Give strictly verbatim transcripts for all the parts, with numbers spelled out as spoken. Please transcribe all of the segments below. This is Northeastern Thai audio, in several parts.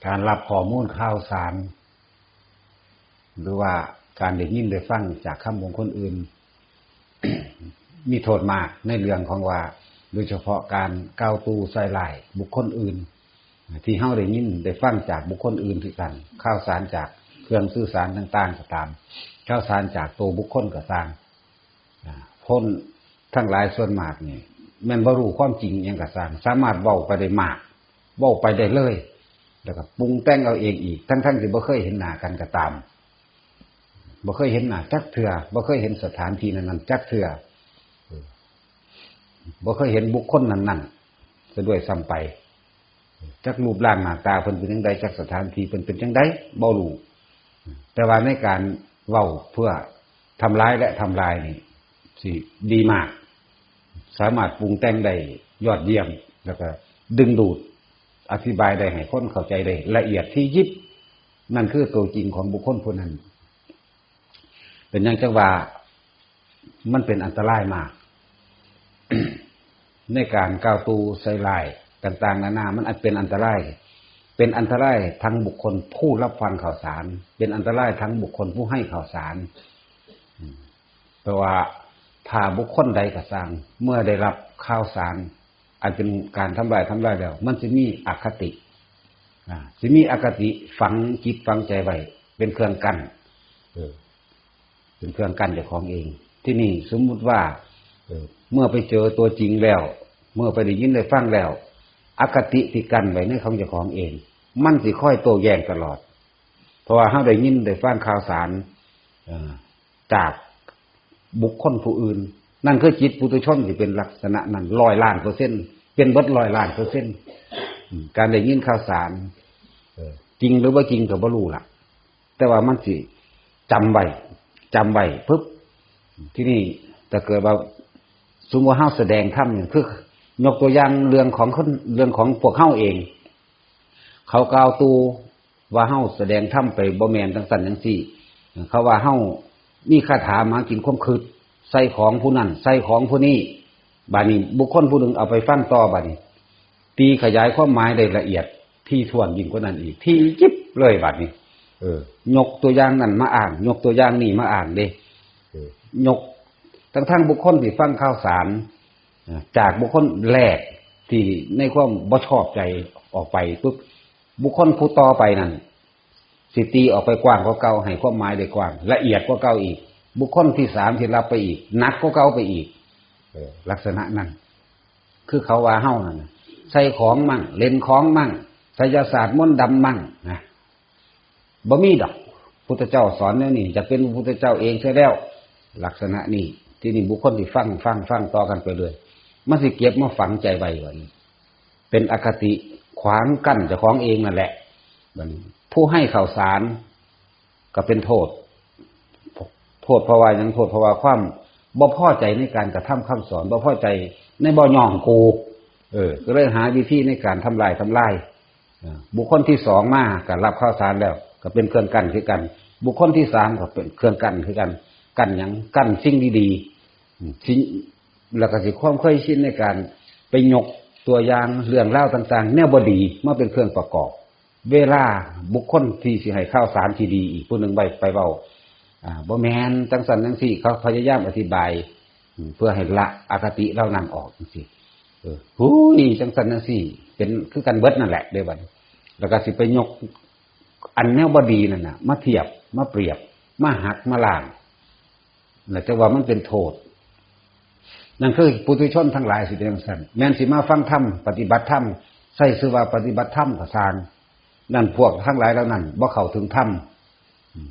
การรับข้อมูลข่าวสาร หรือว่าการได้ยินได้ฟังจากคำของคนอื่น มีโทษมากในเรื่องของว่า โดยเฉพาะการกล่าวตู่ใส่ร้ายบุคคลอื่น ที่เฮาได้ยินได้ฟังจากบุคคลอื่นคือกัน ข่าวสารจากเครื่องสื่อสารต่างๆ ก็ตาม ข่าวสารจากตัวบุคคลก็ตาม อ่า คนทั้งหลายส่วนมากนี่ แม่นบ่รู้ความจริงหยังก็ตาม สามารถเว้าไปได้มาก เว้าไปได้เลย แล้วก็ปรุงแต่งเอาเองอีก ทั้งๆที่บ่เคยเห็นหน้ากันก็ตาม บ่เคยเห็นหน้าจักเทื่อ บ่เคยเห็นสถานที่นั้นๆจักเทื่อ เออ บ่เคยเห็นบุคคลนั้นๆซะด้วยซ้ำไป จักรูปร่างหน้าตาเพิ่นเป็นจั่งใด จักสถานที่เพิ่นเป็นจั่งใด บ่รู้ แต่ว่าในการเว้าเพื่อทำร้ายและทำลายนี่ สิดีมาก สามารถปรุงแต่งได้ยอดเยี่ยม แล้วก็ดึงดูด อธิบายได้ให้คนเข้าใจได้ละเอียดถี่ยิบ นั่นคือตัวจริงของบุคคลผู้นั้น เป็นหยังจั่งว่ามันเป็นอันตรายมาก ในการกล่าวตู่ใส่ร้ายต่างๆนานา มันอาจเป็นอันตราย เป็นอันตรายทั้งบุคคลผู้รับฟังข่าวสาร เป็นอันตรายทั้งบุคคลผู้ให้ข่าวสาร อืม เพราะว่าถ้าบุคคลใดก็ตาม เมื่อได้รับข่าวสาร อันเป็นการทำลายทำลายแล้ว มันสิมีอคติ อ่า สิมีอคติฝังจิตฝังใจไว้ เป็นเครื่องกั้น เออ เป็นเครื่องกั้นเจ้าของเอง ที่นี่สมมุติว่า เออ เมื่อไปเจอตัวจริงแล้ว เมื่อไปได้ยินได้ฟังแล้ว อคติที่กั้นไว้ในของเจ้าของเอง มันสิคอยโต้แย้งตลอด เพราะว่าเฮาได้ยินได้ฟังข่าวสาร เอ่อ จากบุคคลผู้อื่น นั่นคือจิตปุถุชนที่เป็นลักษณะนั้นร้อยล้านเปอร์เซ็นต์ เป็นเบิดร้อยล้านเปอร์เซ็นต์ อืม การได้ยินข่าวสาร เอ่อ จริงหรือบ่จริงก็บ่รู้ล่ะ แต่ว่ามันสิจำไว้ จำไว้ปุ๊บ ที่นี่ถ้าเกิดว่า สมมุติว่าเฮาแสดงธรรมนี่ คือยกตัวอย่างเรื่องของคน เรื่องของพวกเฮาเอง เขากล่าวตู่ว่าเฮาแสดงธรรมไปบ่แม่นจั่งซั้นจั่งซี้ เขาว่าเฮามีคาถาหมากินความคิด ใส่ของผู้นั้น ใส่ของผู้นี้ บาดนี้บุคคลผู้หนึ่งเอาไปฟังต่อบาดนี้ ตีขยายความหมายได้ละเอียดถี่ถ้วนยิ่งกว่านั้นอีก ถี่ยิบเลยบาดนี้ เออ ยกตัวอย่างนั้นมาอ้าง ยกตัวอย่างนี้มาอ้างเด้ เออ ยก ทั้งๆบุคคลที่ฟังข่าวสาร อ่า จากบุคคลแรกที่ในความบ่ชอบใจออกไปปุ๊บ บุคคลผู้ต่อไปนั่น สิตีออกไปกว้างกว่าเก่า ให้ความหมายได้กว้าง ละเอียดกว่าเก่าอีก บุคคลที่สามที่รับไปอีก หนักกว่าเก่าไปอีก เออ ลักษณะนั้น คือเขาว่าเฮานั่นน่ะ ใส่ของมั่ง เล่นของมั่ง ไสยศาสตร์มนต์ดำมั่งนะ บ่มีดอก พุทธเจ้าสอนแนวนี้ จะเป็นพุทธเจ้าเองเสียแล้ว ลักษณะนี้ ที่นี่บุคคลที่ฟัง ฟัง ฟังต่อกันไปเลย มันสิเก็บมาฝังใจไว้ว่านี่ เป็นอคติขวางกั้นเจ้าของเองนั่นแหละ บัดนี้ผู้ให้ข่าวสารก็เป็นโทษ โทษเพราะว่าหยัง โทษเพราะว่าความบ่พอใจในการกระทำคำสอน บ่พอใจในบ่ย่องกู เออ ก็เลยหาวิธีในการทำลาย ทำลาย อ่า บุคคลที่สองมาก็รับข่าวสารแล้ว ก็เป็นเครื่องกั้นคือกัน บุคคลที่สามก็เป็นเครื่องกั้นคือกัน กั้นหยัง กั้นสิ่งดีๆ อืม สิ่ง แล้วก็สิความเคยชินในการไปยกตัวอย่างเรื่องราวต่างๆ แนวบ่ดีมาเป็นเครื่องประกอบ เวลาบุคคลที่สิให้ข่าวสารที่ดีอีกผู้หนึ่งไป ไปเว้า อ่า บ่แม่นจั่งซั้นจั่งซี้ เขาพยายามอธิบาย อืม เพื่อให้ละอคติเหล่านั้นออกจั่งซี้ เออ หูย จั่งซั้นจั่งซี้ เป็นคือกันเบิดนั่นแหละ เด้บัดนี้ แล้วก็สิไปยกอันแนวบ่ดีนั่นน่ะ มาเทียบ มาเปรียบ มาหัก มาล้าง น่ะ แต่ว่ามันเป็นโทษ นั่นคือปุถุชนทั้งหลายสิเป็นจั่งซั้น แม่นสิมาฟังธรรม ปฏิบัติธรรม ใส่ชื่อว่าปฏิบัติธรรมก็ซ่าง นั่นพวกทั้งหลายเหล่านั้นบ่เข้าถึงธรรม อืม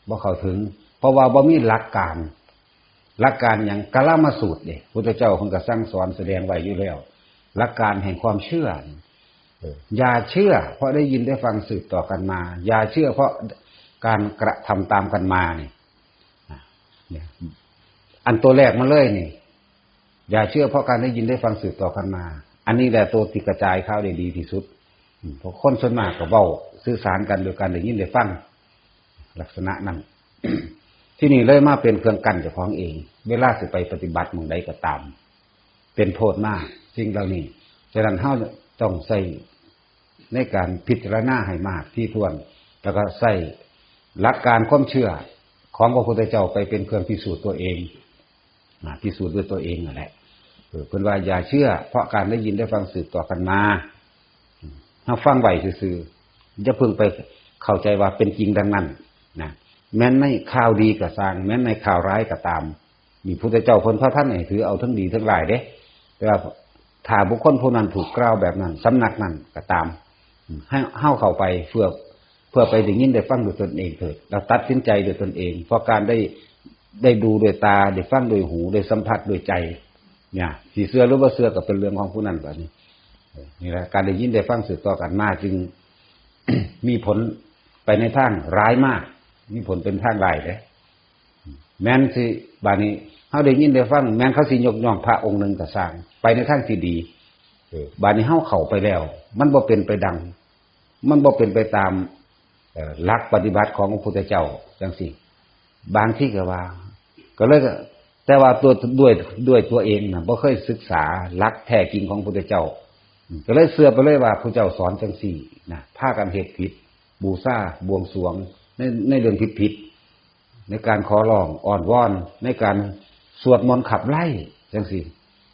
บ่เข้าถึง เพราะว่าบ่มีหลักการ หลักการหยัง กาลามสูตรเด้ พุทธเจ้าเพิ่นก็สั่งสอนแสดงไว้อยู่แล้ว หลักการแห่งความเชื่อ เออ อย่าเชื่อเพราะได้ยินได้ฟังสืบต่อกันมา อย่าเชื่อเพราะการกระทำตามกันมานี่ อ่ะ เนี่ย อันตัวแรกมาเลยนี่ อย่าเชื่อเพราะการได้ยินได้ฟังสืบต่อกันมา อันนี้แหละตัวที่กระจายข่าวได้ดีที่สุด อืม เพราะคนส่วนมากก็เว้าสื่อสารกันโดยการได้ยินได้ฟัง ลักษณะนั้น ที่นี่เลยมาเป็นเครื่องกั้นเจ้าของเอง เวลาสิไปปฏิบัติหม่องใดก็ตาม เป็นโทษมาก สิ่งเหล่านี้ ฉะนั้นเฮาต้องใส่ ในการพิจารณาให้มากถี่ถ้วน แล้วก็ใช้หลักการความเชื่อของพระพุทธเจ้าไปเป็นเครื่องพิสูจน์ตัวเอง อ่า พิสูจน์ด้วยตัวเองนั่นแหละ เออ เพิ่นว่าอย่าเชื่อเพราะการได้ยินได้ฟังสืบต่อกันมา อืม เฮาฟังไว้ซื่อๆ อย่าเพิ่งไปเข้าใจว่าเป็นจริงดังนั้นนะ แม้นในข่าวดีก็ซ่าง แม้นในข่าวร้ายก็ตาม นี่พุทธเจ้าเพิ่นพาท่านให้ถือเอาทั้งดีทั้งร้ายเด้ แต่ว่าถ้าบุคคลผู้นั้นถูกกล่าวแบบนั้น สำนักนั้นก็ตาม อืม ให้เฮาเข้าไปเพื่อ เพื่อไปได้ยินได้ฟังด้วยตนเองเถิด แล้วตัดสินใจด้วยตนเอง เพราะการได้ ได้ดูด้วยตา ได้ฟังด้วยหู ได้สัมผัสด้วยใจ เนี่ย สิเชื่อหรือบ่เชื่อก็เป็นเรื่องของผู้นั้นบัดนี้ เออ นี่แหละ การได้ยินได้ฟังสืบต่อกันมาจึง มีผลไปในทางร้ายมาก มีผลเป็นทางร้ายเด้ แม้นสิ บาดนี้เฮาได้ยินได้ฟัง แม้นเขาสิยกย่องพระองค์หนึ่งก็ซ่าง ไปในทางที่ดี เออ บาดนี้เฮาเข้าไปแล้ว มันบ่เป็นไปดัง มันบ่เป็นไปตาม เอ่อ หลักปฏิบัติของพระพุทธเจ้าจังซี่ บางทีก็ว่า ก็เลยก็ แต่ว่าตัว ด้วย ด้วยตัวเองน่ะบ่เคยศึกษาหลักแท้จริงของพระพุทธเจ้า ก็เลยเชื่อไปเลยว่าพระเจ้าสอนจังซี่นะ พากันเฮ็ดผิด บูชาบวงสรวงใน ในเรื่องผิดๆ ในการขอร้องอ้อนวอน ในการสวดมนต์ขับไล่จังซี่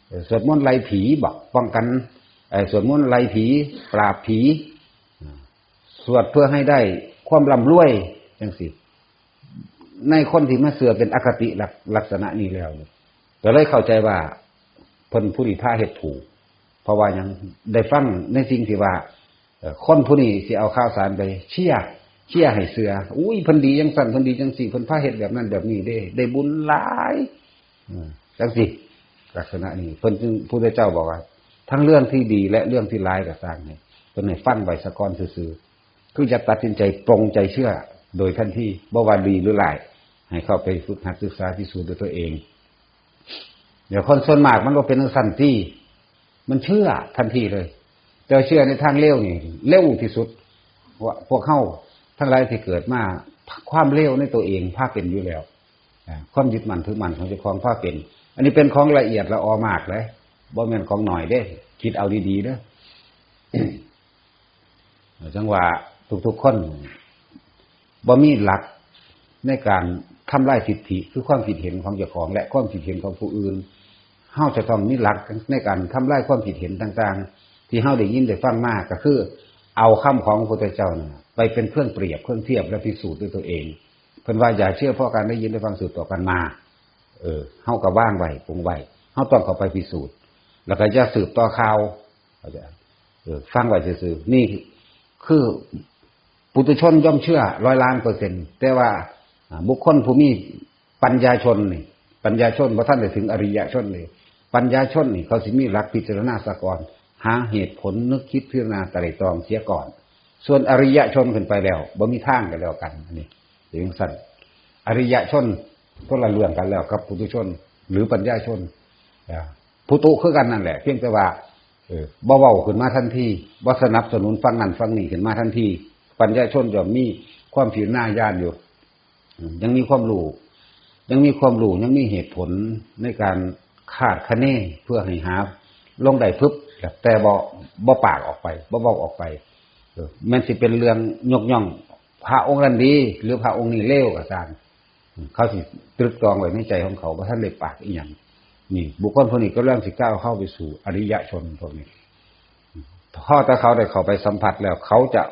เอ่อ สวดมนต์ไล่ผีบ่ ป้องกัน เอ่อ สวดมนต์ไล่ผี ปราบผี อ่า สวดเพื่อให้ได้ความร่ำรวยจังซี่ ในคนที่มาเชื่อเป็นอคติลัก ลักษณะนี้แล้วเนี่ย ก็เลยเข้าใจว่าเพิ่นผู้นี้พาเฮ็ดถูก เพราะว่าหยัง ได้ฟังในสิ่งที่ว่า เอ่อ คนผู้นี้สิเอาข่าวสารไปเชียร์ เชียร์ให้เชื่อ อุ้ย เพิ่นดีจังซั่น เพิ่นดีจังซี่ เพิ่นพาเฮ็ดแบบนั้นแบบนี้เด้ ได้บุญหลาย อืม จังซี่ ลักษณะนี้ เพิ่นจึง พุทธเจ้าบอกว่า ทั้งเรื่องที่ดีและเรื่องที่ร้ายก็ซ่าง ให้เพิ่นให้ฟังไว้ซะก่อนซื่อๆ คืออย่าตัดสินใจปลงใจเชื่อโดยทันที บ่ว่าดีหรือร้าย ให้เข้าไปฝึกหัดศึกษาพิสูจน์ด้วยตัวเอง เดี๋ยวคนส่วนมากมันบ่เป็นจังซั่นติ มันเชื่อทันทีเลย แต่เชื่อในทางเลวนี่เร็วที่สุด ว่าพวกเฮาทั้งหลายที่เกิดมา ความเลวในตัวเองพาเป็นอยู่แล้ว อ่า ความยึดมั่นถือมั่นของเจ้าของพาเป็น อันนี้เป็นของละเอียดละออมากเลย บ่แม่นของน้อยเด้ คิดเอาดีๆเด้อ จังว่าทุกๆคนบ่มีหลักในการทำลายทิฏฐิ คือความคิดเห็นของเจ้าของและความคิดเห็นของผู้อื่น เฮาจะต้องมีหลักในการทำลายความคิดเห็นต่างๆ ที่เฮาได้ยินได้ฟังมา ก็คือเอาคำของพระพุทธเจ้านั่นน่ะไปเป็นเครื่องเปรียบเครื่องเทียบและพิสูจน์ด้วยตัวเอง เพิ่นว่าอย่าเชื่อเพราะการได้ยินได้ฟังสืบต่อกันมา เออ เฮาก็วางไว้ ปลงไว้ เฮาต้องเข้าไปพิสูจน์ แล้วก็อย่าสืบต่อข่าว เข้าใจ เออ ฟังไว้ซื่อๆ นี่คือปุถุชนย่อมเชื่อร้อยล้านเปอร์เซ็นต์ แต่ว่า อ่า บุคคลผู้มีปัญญาชนนี่ ปัญญาชนบ่ทันได้ถึงอริยชนนี่ ปัญญาชนนี่เขาสิมีหลักพิจารณาซะก่อน หาเหตุผลนึกคิดพิจารณาไตร่ตรองเสียก่อน ส่วนอริยชนขึ้นไปแล้วบ่มีทางกันแล้วกัน อันนี้ เป็นจั่งซั่น อริยชนคนละเรื่องกันแล้วกับปุถุชน หรือปัญญาชน อ่า ปุถุคือกันนั่นแหละ เพียงแต่ว่า เออ บ่เว้าขึ้นมาทันที บ่สนับสนุนฝั่งนั้นฝั่งนี้ขึ้นมาทันที ปัญญาชนย่อมมีความพิจารณาญาณอยู่ อืม ยังมีความรู้ ยังมีความรู้ ยังมีเหตุผลในการคาดคะเนเพื่อให้หาลงได้พึบ แต่บ่ บ่ปากออกไป บ่เว้าออกไป เออ แม้นสิเป็นเรื่องยกย่องพระองค์นั้นดี หรือพระองค์นี้เลวก็ตาม เขาสิตรึกตรองไว้ในใจของเขา บ่ทันได้ปากอิหยัง นี่ บุคคลพวกนี้กำลังสิก้าวเข้าไปสู่อริยชนพวกนี้ พอแต่เขาได้เข้าไปสัมผัสแล้ว เขาจะ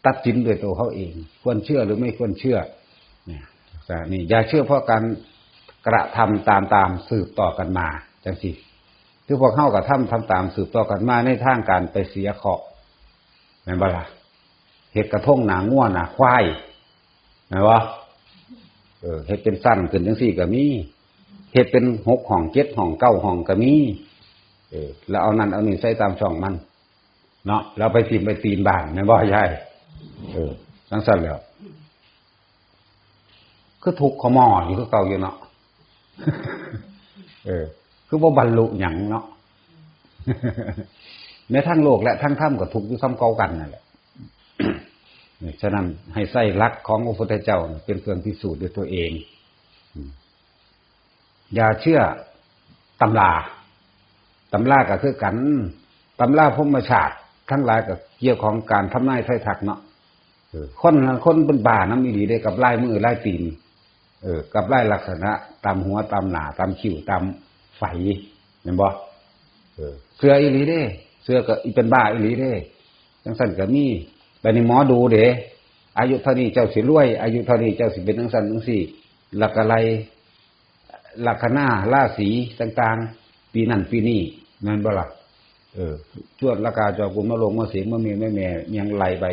ตัดสินด้วยตัวเขาเอง ควรเชื่อหรือไม่ควรเชื่อ เนี่ย นี่ อย่าเชื่อเพราะการกระทำตามๆ สืบต่อกันมา จังซี่ คือพวกเฮากระทำ ทำตามสืบต่อกันมาในทางการไปเสียเคราะห์ แม่นบ่ล่ะ เฮ็ดกระทงหน้างัวหน้าควาย แม่นบ่ เออ เฮ็ดเป็นชั้นขึ้นจังซี่ก็มี เฮ็ดเป็นหกห้อง เจ็ดห้อง เก้าห้องก็มี เออ แล้วเอานั่นเอานี่ใส่ตามช่องมัน เนาะ แล้วไปถิ่มไปตีนบ้าน แม่นบ่ยาย เออ จังซั่นแหล้ว คือทุกข์ขมออยู่คือเก่าอยู่เนาะ เออ คือบ่บรรลุหยังเนาะ ในทางโลกและทางธรรมก็ทุกข์อยู่ส่ำเก่ากันนั่นแหละ ฉะนั้นให้ใช้หลักของพระพุทธเจ้าเป็นเครื่องพิสูจน์ด้วยตัวเอง อืม อย่าเชื่อตำรา ตำราก็คือกัน ตำราพรหมชาติ ทั้งหลายก็เกี่ยวของการทำนายไทายทักเนาะ เออ คน คนเป็นบ้านำอีหลีเด้ กับลายมือลายตีน เออ กับลายลักษณะตามหัวตามหน้าตามคิ้วตามไฝ แม่นบ่ เออ เชื่ออีหลีเด้ เชื่อก็อีเป็นบ้าอีหลีเด้ จังซั่นก็มี บัดนี้หมอดูเด้ อายุเท่านี้เจ้าสิรวย อายุเท่านี้เจ้าสิเป็นจังซั่นจังซี่ แล้วก็ไล่ลัคนาราศีต่างๆ ปีนั้นปีนี้ แม่นบ่ล่ะ เออ ชวดละกาจอกุลมาลงมาเสียงมาเมียแม่แม่ยังไล่ไป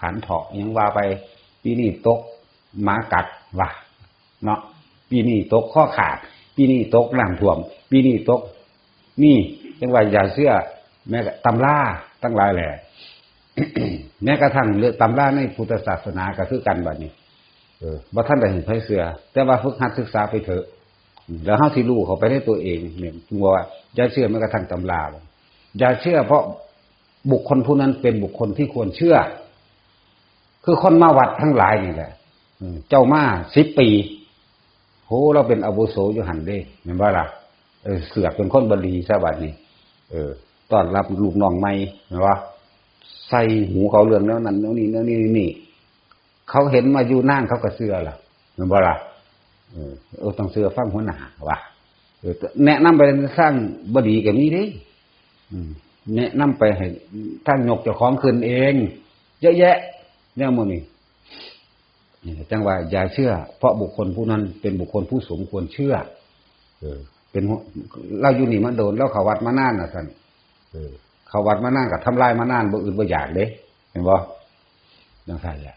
ขันเถาะยังว่าไป ปีนี้ตกหมากัดว่ะ เนาะ ปีนี้ตกข้อขาด ปีนี้ตกน้ำท่วม ปีนี้ตก นี่จังว่าอย่าเชื่อ แม้กระตำราทั้งหลายแหละ แม้กระทั่งเรื่องตำราในพุทธศาสนาก็คือกันบัดนี้ เออ บ่ทันได้ให้ไผเชื่อ แต่ว่าฝึกหัดศึกษาไปเถอะ แล้วเฮาสิรู้เข้าไปในตัวเองเนี่ย จึงว่าอย่าเชื่อแม้กระทั่งตำรา อย่าเชื่อเพราะบุคคลผู้นั้นเป็นบุคคลที่ควรเชื่อ คือคนมาวัดทั้งหลายนี่แหละ อืม เจ้ามาสิบปี โห เราเป็นอาวุโสอยู่หั่นเด้ แม่นบ่ล่ะ เออ เสือกเป็นคนบ่ดีซะบัดนี้ เออ ต้อนรับลูกน้องใหม่ แม่นบ่ ใส่หูเขาเรื่องแนวนั้นแนวนี้แนวนี้นี่ เขาเห็นมาอยู่นานเขาก็เชื่อล่ะ แม่นบ่ล่ะ เออ เออ ต้องเชื่อฟังหัวหน้าว่ะ เออ แนะนำไปทางบ่ดีก็มีเด้ อืม แนะนำไปให้ทางยกเจ้าของขึ้นเอง เยอะแยะ แนวหมู่นี้ นี่จังว่าอย่าเชื่อ เพราะบุคคลผู้นั้นเป็นบุคคลผู้สมควรเชื่อ เออ เป็นหัว เราอยู่นี่มาโดน เราเข้าวัดมานานน่ะซั่น เออ เข้าวัดมานานก็ทำลายมานาน บ่อึดบ่อยากเด้ แม่นบ่ จังซั่นแหละ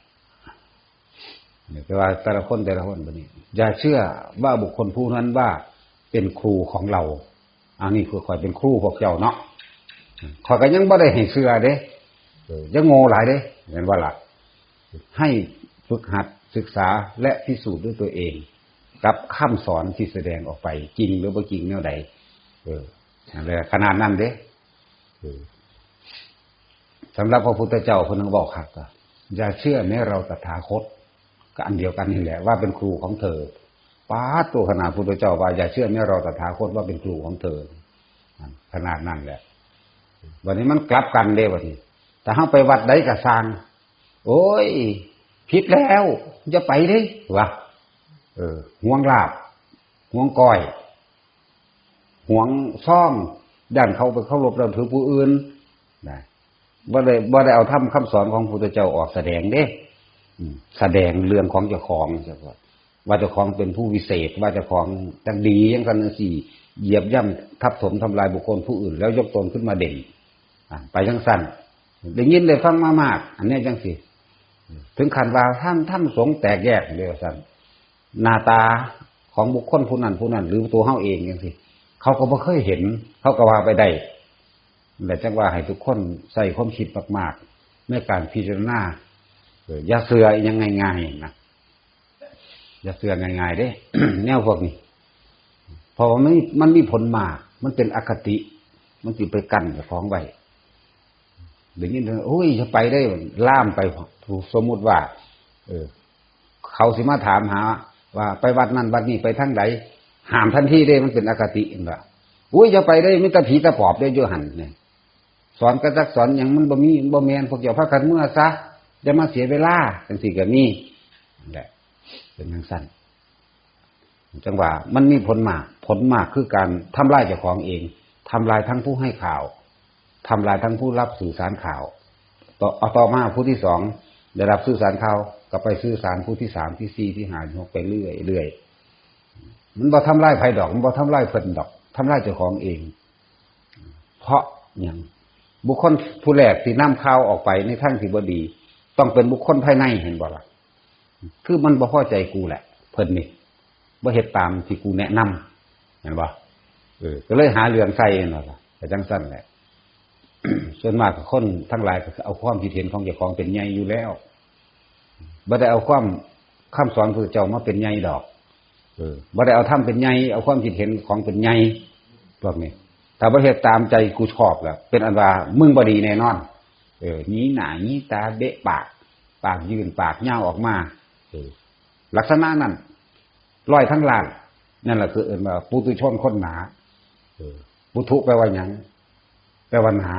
เนี่ย แต่ว่าแต่ละคนแต่ละคนบัดนี้ อย่าเชื่อว่าบุคคลผู้นั้นว่าเป็นครูของเรา อันนี้คือข้อยเป็นครูพวกเจ้าเนาะ ข้อยก็ยังบ่ได้ให้เชื่อเด้ เออ ยังโง่หลายเด้ แม่นบ่ล่ะ ให้ฝึกหัดศึกษาและพิสูจน์ด้วยตัวเอง กับคำสอนที่แสดงออกไป จริงหรือบ่จริงแนวใด เออ นั่นแหละ ขนาดนั้นเด้ เออ สำหรับพระพุทธเจ้าเพิ่นยังบอกคักว่า อย่าเชื่อแม้เราตถาคต ก็อันเดียวกันนี่แหละ ว่าเป็นครูของเธอ ป๊าด ตัวขนาดพุทธเจ้าว่า อย่าเชื่อแม้เราตถาคตว่าเป็นครูของเธอ ขนาดนั้นแหละ วันนี้มันกลับกันเด้ วันนี้ แต่เฮาไปวัดใดก็ซ่าง โอ้ย ผิดแล้ว อย่าไปเด้ วะ เออ ห่วงลาภ ห่วงก้อย ห่วงซอง ย้านเขาไปเคารพนับถือผู้อื่น นะ บ่ได้ บ่ได้เอาธรรมคำสอนของพระพุทธเจ้าออกแสดงเด้ อืม แสดงเรื่องของเจ้าของ ว่าเจ้าของเป็นผู้วิเศษ ว่าเจ้าของจักดีจังซั่นจังซี่ เหยียบย่ำทับถมทำลายบุคคลผู้อื่น แล้วยกตนขึ้นมาเด่น อ่ะ ไปจังซั่น ได้ยินได้ฟังมามาก อันเนี้ยจังซี่ ถึงขั้นว่าทางธรรมสงฆ์แตกแยกเลยว่าซั่น หน้าตาของบุคคลผู้นั้นผู้นั้น หรือตัวเฮาเองจังซี่ เขาก็บ่เคยเห็น เขาก็ว่าไปได้ แต่จังว่าให้ทุกคนใส่ความคิดมากๆ ในการพิจารณา เออ อย่าเชื่ออิหยังง่ายๆ นะ อย่าเชื่อง่ายๆ เด้ แนวพวกนี้ เพราะว่ามัน มันมีผลมาก มันเป็นอคติ มันสิไปกั้นเจ้าของไว้ ได้ยินเรื่อง โอ้ย อย่าไปได้ ล่ามไป สมมุติว่า เออ เขาสิมาถามหา ว่าไปวัดนั่นวัดนี้ไปทางใด ห้ามทันทีเด้ มันเป็นอคตินั่นล่ะ โอ้ย อย่าไปได้ มีแต่ผีแต่ปอบได้อยู่หั่นเนี่ย สอนกระจักสอนหยังมันบ่มี มันบ่แม่น พวกเจ้าพากันเมือซะ อย่ามาเสียเวลา จังซี่ก็มี นั่นแหละ เป็นจังซั่น จังว่ามันมีผลมาก ผลมากคือการทำลายเจ้าของเอง ทำลายทั้งผู้ให้ข่าว ทำลายทั้งผู้รับสื่อสารข่าว ต่อ เอาต่อมาผู้ที่สอง ได้รับสื่อสารข่าว ก็ไปสื่อสารผู้ที่สาม ที่สี่ ที่ห้า ที่หก ไปเรื่อยเรื่อย มันบ่ทำลายไผดอก มันบ่ทำลายเพิ่นดอก ทำลายเจ้าของเอง เพราะหยัง บุคคลผู้แรกที่นำข่าวออกไปในทางที่บ่ดี ต้องเป็นบุคคลภายใน เห็นบ่ล่ะ คือมันบ่พอใจกูแหละ เพิ่นนี่ บ่เฮ็ดตามที่กูแนะนำ เห็นบ่ เออ ก็เลยหาเรื่องใส่นั่นล่ะ ก็จังซั่นแหละ ส่วนมากก็คนทั้งหลายก็เอาความคิดเห็นของเจ้าของเป็นใหญ่อยู่แล้ว บ่ได้เอาความ คำสอนพระเจ้ามาเป็นใหญ่ดอก เออ บ่ได้เอาธรรมเป็นใหญ่ เอาความคิดเห็นของเป็นใหญ่ พวกนี้ ถ้าบ่เฮ็ดตามใจกูชอบแล้ว เป็นอันว่ามึงบ่ดีแน่นอน เออ หยีหน้าหยีตา เบะปาก ปากยื่นปากยาวออกมา เออ ลักษณะนั้น ร้อยทั้งล้าน นั่นแหละคือเอิ้นว่าปุถุชนคนหนา เออ ปุถุแปลว่าหยัง แปลว่าหนา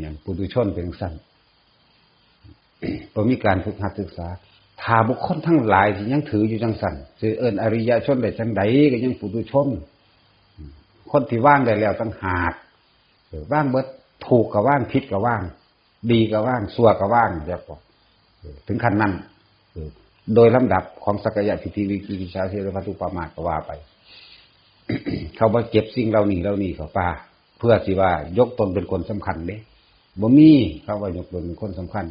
อย่างปุถุชนเป็นจั่งซั่น บ่มีการฝึกหัดศึกษา ถ้าบุคคลทั้งหลายที่ยังถืออยู่จั่งซั่น สิเอิ้นอริยชนได้จั่งใด ก็ยังปุถุชน คนที่วางได้แล้วต่างหาก เออ วางเบิด ถูกก็วาง ผิดก็วาง ดีก็วาง ชั่วก็วาง เดี๋ยวก่อน เออ ถึงขั้นนั้น เออ โดยลำดับของสักกายทิฏฐิ วิจิกิจฉา ศีลพัตตุปามาท ก็ว่าไป เขาบ่เก็บสิ่งเหล่านี้เหล่านี้เข้าป่า เพื่อสิว่ายกตนเป็นคนสำคัญเด้ บ่มีคำว่ายกตนเป็นคนสำคัญ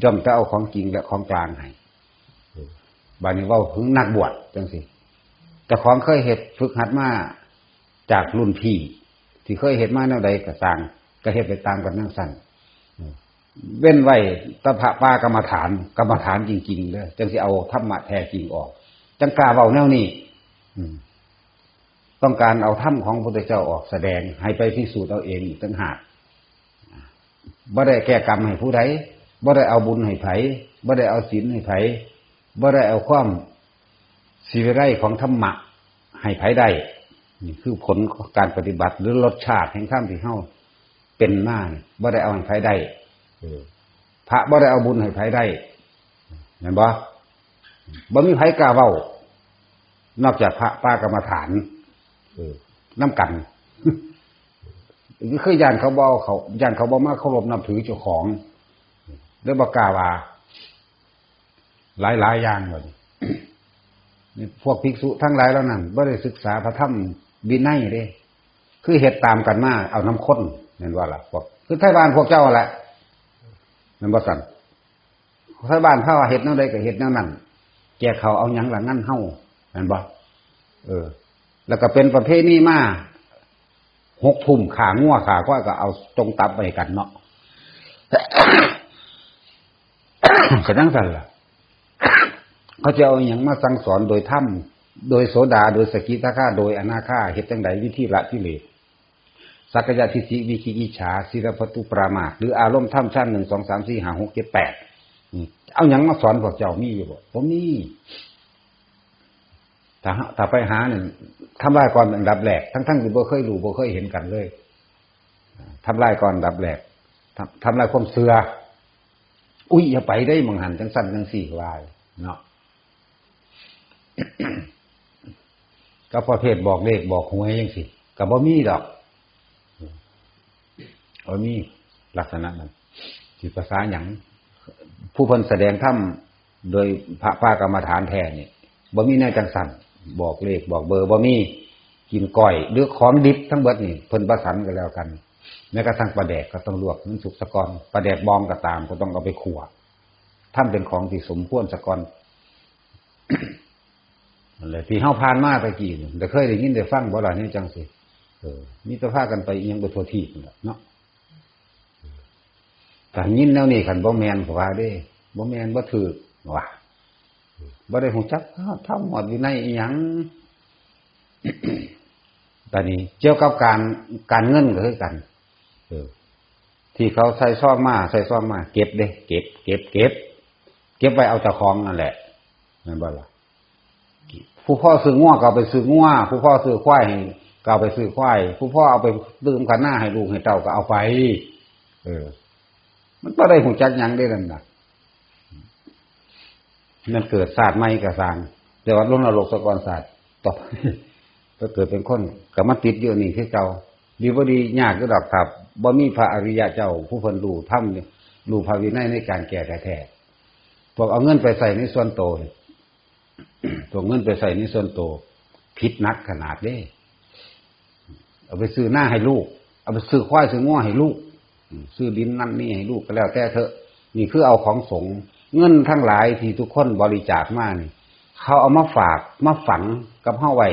ย่อมแต่เอาของจริงและของกลางให้ เออ บาดนี้เว้าถึงนักบวชจั่งซี้ เจ้าของเคยเฮ็ดฝึกหัดมาจากรุ่นพี่ ที่เคยเฮ็ดมาแนวใดก็ซ่าง ก็เฮ็ดไปตามกันจั่งซั่น เออ เว้นไว้แต่พระป่ากรรมฐาน กรรมฐานจริงๆเด้อ จั่งสิเอาธรรมะแท้จริงออก จั่งกล้าเว้าแนวนี้ อืม ต้องการเอาธรรมของพระพุทธเจ้าออกแสดง ให้ไปพิสูจน์เอาเองอีกต่างหาก บ่ได้แก้กรรมให้ผู้ใด บ่ได้เอาบุญให้ไผ บ่ได้เอาศีลให้ไผ บ่ได้เอาความสิวิไลของธรรมะให้ไผได้ นี่คือผลของการปฏิบัติ หรือรสชาติแห่งธรรมที่เฮาเป็นมานี่ บ่ได้เอาให้ไผได้ เออ พระบ่ได้เอาบุญให้ไผได้ เห็นบ่ บ่มีไผกล้าเว้า นอกจากพระป่ากรรมฐาน เออ นำกัน คือย้านเขาบ่เอาเขา ย้านเขาบ่มาเคารพนับถือเจ้าของ เลยบ่กล้าว่า หลายๆอย่างว่านี่ นี่พวกภิกษุทั้งหลายเหล่านั้น บ่ได้ศึกษาพระธรรมวินัยเด้ คือเฮ็ดตามกันมา เอานำคน แม่นบ่ล่ะ พวก คือไทบ้านพวกเจ้าแหละ แม่นบ่ซั่น ไทบ้านเฮาเฮ็ดแนวใดก็เฮ็ดแนวนั้น แจกข้าวเอาหยังละ งานเฮา แม่นบ่ เออ แล้วก็เป็นประเพณีมา หกทุ่ม ฆ่างัวฆ่าควายก็เอาจงตับไปกันเนาะ ก็จั่งซั่นล่ะ เขาจะเอาหยังมาสั่งสอนโดยธรรม โดยโสดา โดยสกิทาคา โดยอนาคา เฮ็ดจั่งใด วิธีละกิเลส สักกายทิฏฐิ วิจิกิจฉา ศีลพัตตุปามาท หรืออารมณ์ธรรมชั้น หนึ่ง สอง สาม สี่ ห้า หก เจ็ด แปด นี่ เอาหยังมาสอนพวกเจ้า มีอยู่บ่ บ่มี ถ้า ถ้าไปหานี่ ทำลายก่อนอันดับแรก ทั้งๆที่บ่เคยรู้ บ่เคยเห็นกันเลย ทำลายก่อนอันดับแรก ทำ ทำลายความเชื่อ อุ้ย อย่าไปเด้ หม่องหั่นจั่งซั่นจั่งซี้ ว่าเนาะ ก็ประเภทบอกเลขบอกหวยจั่งซี้ ก็บ่มีดอก บ่มีลักษณะนั้น สิภาษาหยัง ผู้เพิ่นแสดงธรรมโดยพระป่ากรรมฐานแท้นี่ บ่มีแนวจั่งซั่น บอกเลขบอกเบอร์บ่มี กินก้อย หรือของดิบทั้งเบิดนี่ เพิ่นบ่สันก็แล้วกัน แม้กระทั่งปลาแดกก็ต้องลวกให้มันสุกซะก่อน ปลาแดกบองก็ตาม ก็ต้องเอาไปคั่ว ทำเป็นของที่สมควรซะก่อน นั่นแหละ ที่เฮาผ่านมาตะกี้นี่ ได้เคยได้ยินได้ฟังบ่ล่ะ นี่จั่งซี้ เออ มีแต่พากันไปอิหยังไปทั่วทีปนั่นแหละเนาะ ถ้ายินแนวนี้ คันบ่แม่นก็ว่าเด้ บ่แม่น บ่ถูก ว่า บ่ได้ฮู้จักธรรมฮอดวินัยอิหยัง บัดนี้เกี่ยวกับการ การเงินก็คือกัน เออ ที่เขาใส่ซองมา ใส่ซองมา เก็บเด้ เก็บ เก็บ เก็บ เก็บไว้เอาเจ้าของนั่นแหละ แม่นบ่ล่ะ ผู้พ่อซื้องัวก็เอาไปซื้องัว ผู้พ่อซื้อควายให้ก็เอาไปซื้อควาย ผู้พ่อเอาไปตื่มขันหน้าให้ลูกให้เต้าก็เอาไป เออ มันบ่ได้ฮู้จักหยังเด้นั่นน่ะ นั่นเกิดชาติใหม่ก็ซ่าง แต่ว่าลงนรกซะก่อนชาติต่อไป ก็เกิดเป็นคนก็มาติดอยู่นี่คือเก่า ดีบ่ดียากอยู่ดอกครับ บ่มีพระอริยะเจ้าผู้เพิ่นรู้ธรรม รู้พระวินัยในการแก้แท้ๆ พวกเอาเงินไปใส่ในส่วนโตนี่ พวกเงินไปใส่ในส่วนโต ผิดหนักขนาดเด้ เอาไปซื้อนาให้ลูก เอาไปซื้อควายซื้องัวให้ลูก อืม ซื้อดินนั่นนี่ให้ลูกก็แล้วแต่เถอะ นี่คือเอาของสงฆ์ เงินทั้งหลายที่ทุกคนบริจาคมานี่ เขาเอามาฝาก มาฝังกับเฮาไว้